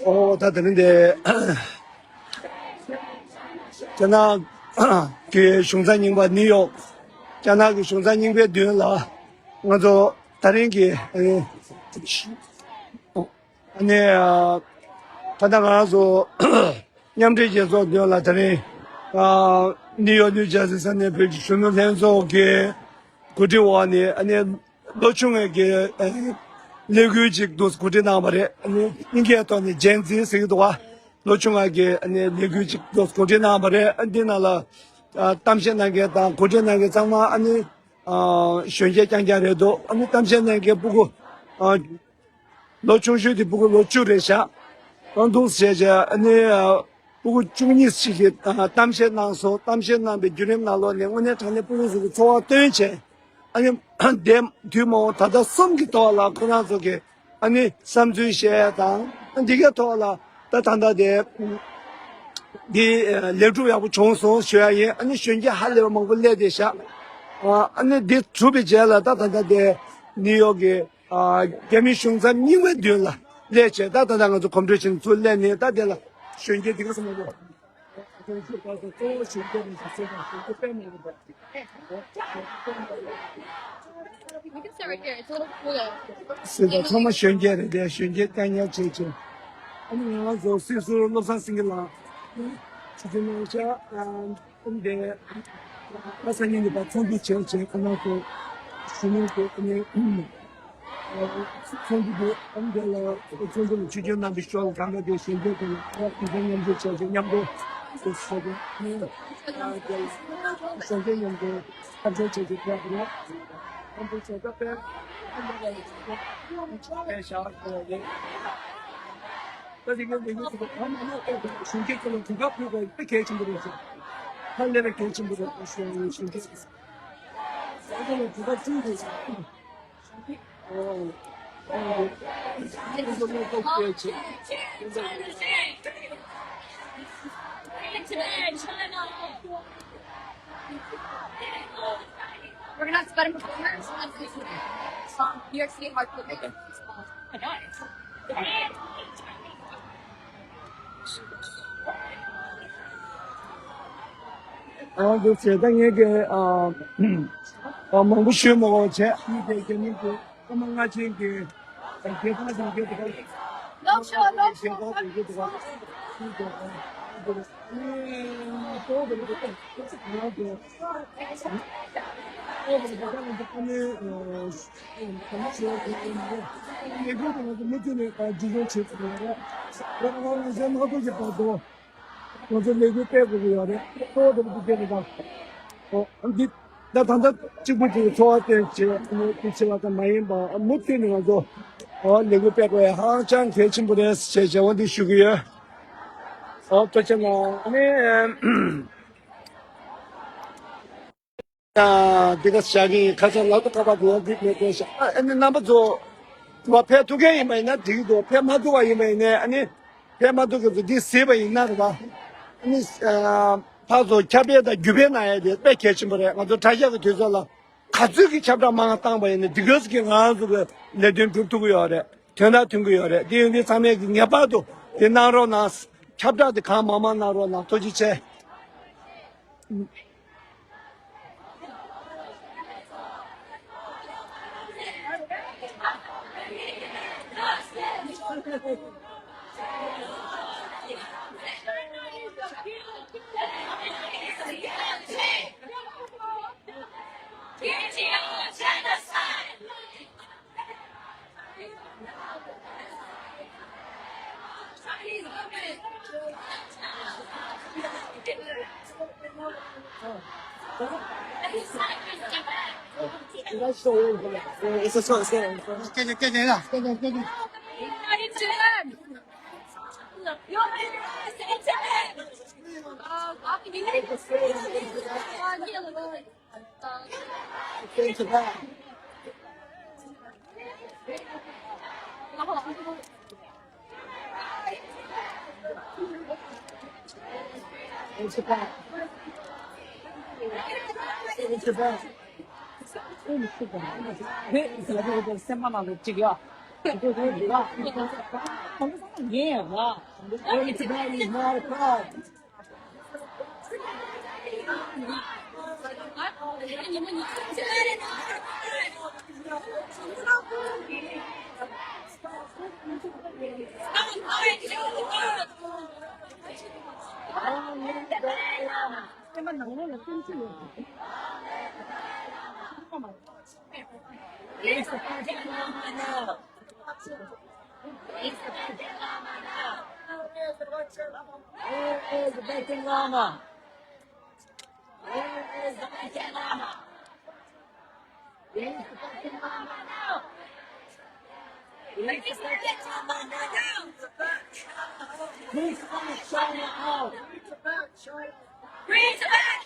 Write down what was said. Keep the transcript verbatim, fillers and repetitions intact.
ཨོ་ད་དེ་རིང་དེ་རྒྱ་ནག་གི་གཞུང་ཚབ་རྙིང་པ་ནིའུ་ཡོག་རྒྱ་ནག་གི་གཞུང་ཚབ་རྙིང་པའི་མདུན་ལ་ང་ཚོ་ད་རིང་གི་ཨ་ནི་ཨ་ནི་ཨ་ད་ལྟ་ང་རང་ཚོ་མཉམ་འབྲེལ་རྒྱལ་ཚོགས་མདུན་ལ་ད་རིང་ཨ་ནིའུ་ཡོག་ནིའུ་ཇར་སི་ས་གནས་བོད་ཀྱི་གཞོན་ནུ་ལྷན་ཚོགས་ཀྱི་གོ་སྒྲིག་འོག་ནས་ཨ་ནི་ལོ་ཆུང་བའི་གི་ཨ་ནི་ལས་འགུལ་ཅིག་འདུག་གོ་སྒྲིག་གནང་བ་རེད། ཨ་ནི་དབྱིན་སྐད་ཐོག་ནས་ཇེན་ཛི་ཟེར་གྱི་འདུག་བ། ལོ་ཆུང་བ་གི་ཨ་ནི་ལས་འགུལ་ཅིག་འདུག་གོ་སྒྲིག་གནང་བ་རེད། ཨ་འདི་ནང་ལ་ཨ་གཏམ་བཤད་གནང་མཁན་དང་གོ་སྒྲིག་གནང་མཁན་ཚང་མ་ཨ་ནི་ཨ་གཞོན་སྐྱེས་རྐྱང་རྐྱང་རེད་འདུག་ཨ་ནི་གཏམ་བཤད་གནང་མཁན་སྤུ་གུ་ཨ་ལོ་ཆུང་ཤོས་དེ་སྤུ་གུ་ལོ་བཅུ་རེད་ཤག་ཨ་འདུག་བྱས་བྱས་ཨ་ནི་ཨ་སྤུ་གུ་བཅུ་གཉིས་ཤིག་གིས་ཨ་གཏམ་བཤད་གནང་སོང་། གཏམ་བཤད་གནང་པའི་བརྒྱུད་རིམ་ནང་ལོགས་ནས་དངོས་གནས་དྲང་གནས་སྤུ་གུ་ཚོ་གི་ཚོར་བ་སྟོན་བྱས། ཨ་ནི་དེ་དུས་མ་འོངས་ད་ལྟ་གསུམ་གྱི་ཐོག་ལ་ཁོ་རང་ཚོ་གི་ཨ་ནི་བསམ་ཚུལ་བཤད་ཡ་དང་ཨ་འདི་གའི་ཐོག་ལ་ད་ད་ལྟ་དེ་འདི་ལེགས་གྲུབ་ཡག་པོ་བྱུང་སོང་ཞུ་ཡ་ཡིན། ཨ་ནི་གཞོན་སྐྱེས་ཧ་ལས་པ་མང་པོ་སླེབས་བསྡད་ཤག་ཨ་ནི་འདི་གྲུབ་པའི་རྗེས་ལ་ད་ད་ལྟ་དེ་ནིའུ་ཡོག་གི་ཨ་རྒྱ་མི་གཞུང་ཚབ་རྙིང་བའི་མདུན་ལ་སླེབས་བྱས། ད་ད་ལྟ་ང་ཚོ་གོམ་བགྲོད་བྱེད་ཚུར་སླེབས་ནས་ད་དེ་ལ་གཞོན་སྐྱེས་འདི་ག་ཚོ་མང་པོ། You can sit right there. It's a little cooler. སྲིད་པ་ཚང་མ་གཞོན་སྐྱེས་རེད་དེ། གཞོན་སྐྱེས་བསྐྱངས་ཉར་བྱེད་ཅིང་། ཨ་ནི་ང་རང་ཚོ་སྲིད་ཟུར་བློ་བཟང་སེང་གེ་ལགས་ཆུ་ཚོད་ནང་ཤག་ཨ་འདི་ཨ་སང་ཉིན་གྱི་བར་ཚོགས་འདུ་བྱས་བྱས་ཁོ་རང་ཚོ་གཞོན་ནུ་དེ་ཨ་ནི། ཚོགས་འདུ་དེ་ཨམ་དེ་ལ་ཚོགས་འདུ་ལ་ཆིབས་བསྒྱུར་གནང་བའི་ཞོར་གང་ག་དེ་ཞལ་འཛོམས་དང་དེ་ཚོ་མཉམ་འབྲེལ་བྱས་ཏེ་མཉམ་དུ་ཞུ་ཞུ་དགོས། ཞལ་འཛོམས་མཉམ་དུ་ཐབས་ཤེས་བྱས་ཏེ་ཕེབས་པ་རེད། ཨམ་དེ་བྱས་ད་དཔེ་ཨམ་དེ་ལ་དཔེ་ཞག་དགོས་རེད། ད་དེ་གའི་ལས་འགུལ་དེ་ག་ཨམ་ཨ་ནི་ཨེ་གཞོན་སྐྱེས་ཚོ་ལ་གོ་སྐབས་ཕུལ་དགོས་དཔེ་གལ་ཆེན་པོ་རེད་ཟེར། ཧ་ལས་པའི་གལ་ཆེན་པོ་རེད་ཞུ་ཡ་ཡིན། གཞོན་སྐྱེས་ཚོ་ལ་གོ་སྐབས་བསྐྲུན་དགོས་ཟེར། We're gonna have to let him perform. New York City hardcore. ཨ་འདུག་བྱས་ད་ངས་ཀྱི་ཨ་ཨ་མང་པོ་ཞུས་མ་དགོས་བྱས། ཨ་ནི་དེ་རྒྱ་མི་གི་སྐར་མ་ལྔ་ཆེན་གྱི་རྒྱལ་ཁང་དང་རྒྱལ་ཁང་དང་རྒྱལ་ཁང་དང་རྒྱལ་ཁང་དང་ང་ཚོ་ལས་འགུལ་སྤེལ་དགོས་ཀྱི་ཡོད་རེད། ཁོ་བོ་དེ་འདི་དེ་རེད་ད། ཨོ་འདི་ད་ད་ལྟ་གཅིག་པུ་གཅིག་ཚོར་བ་སྟོན་བྱེད་ཨ་ནི་དེ་བྱེད་པ་ཙམ་མ་ཡིན་པ་མུ་མཐུད་ནས་ང་ཚོ་ཨོ་ལས་འགུལ་སྤེལ་དགོས་ཡ་ཧ་ཅང་གལ་ཆེན་པོ་རེད་ཅེས་བྱ་བ་འདི་ཞུ་གི་ཡོད། ཨོ་ཐུགས་རྗེ་གནང་། ཨ་ནི། ཡང་འདི་ག་བཞག་གི་ཡིན། ཁ་སང་ལག་ཏུ་ཁ་པར་འདི་ཡང་འགྲིག་མེད་དེ་བཞག་ཨ་ནི་རྣམ་པ་ཚོ་ཕེབས་ཐུབ་མཁན་ཡིན་པ་ཡིན་ན་འགྲིག་གི་འདུག་ཕེབས་མ་ཐུབ་པ་ཡིན་པ་ཡིན་ནའི་ཨ་ནི་ཕེབས་མ་ཐུབ་མཁན་ཚོ་འདི་གཟིགས་པ་ཡིན་ན་རེད་པ། ཨ་ནི་ཕར་ཚུར་ཁྱབ་སྤེལ་དང་བརྒྱུད་སྤེལ་གནང་ཡ་དེ་དཔེ་གལ་ཆེན་པོ་རེད། ང་ཚོ་གྲྭ་ཤག་གི་དུས་ཚོད་ལ་ག་ཚོད་ཀྱི་ཁྱབ་བསྒྲགས་མང་བ་བཏང་པ་ཡིན་ནའི་འདི་ག་ཙམ་གྱིས་ང་རང་ཚོ་གི་ལས་དོན་སྒྲུབ་ཐུབ་ཀྱི་ཡོད་རེད། དོན་དག་ཐོན་གྱི་ཡོད་རེད། དེ་ཡིན་དུས་ཚང་མས་ཀྱི་ངེས་པར་དུ་དེ་གནང་རོགས་གནང་། ཁྱབ་བསྒྲགས་དེ་གང་མང་མང་གནང་རོགས་གནང་། ཐུགས་རྗེ་ཆེ། སེམས་པ་ནང་དུ་གཅིག་ཡོད། Going to bed is not a crime. Release the Panchen Lama now. Release the Panchen Lama now. Where is the Panchen Lama? Where is the Panchen Lama? Release the Panchen Lama now. Release the Panchen Lama now. Please come China out. Bring Tibet, China.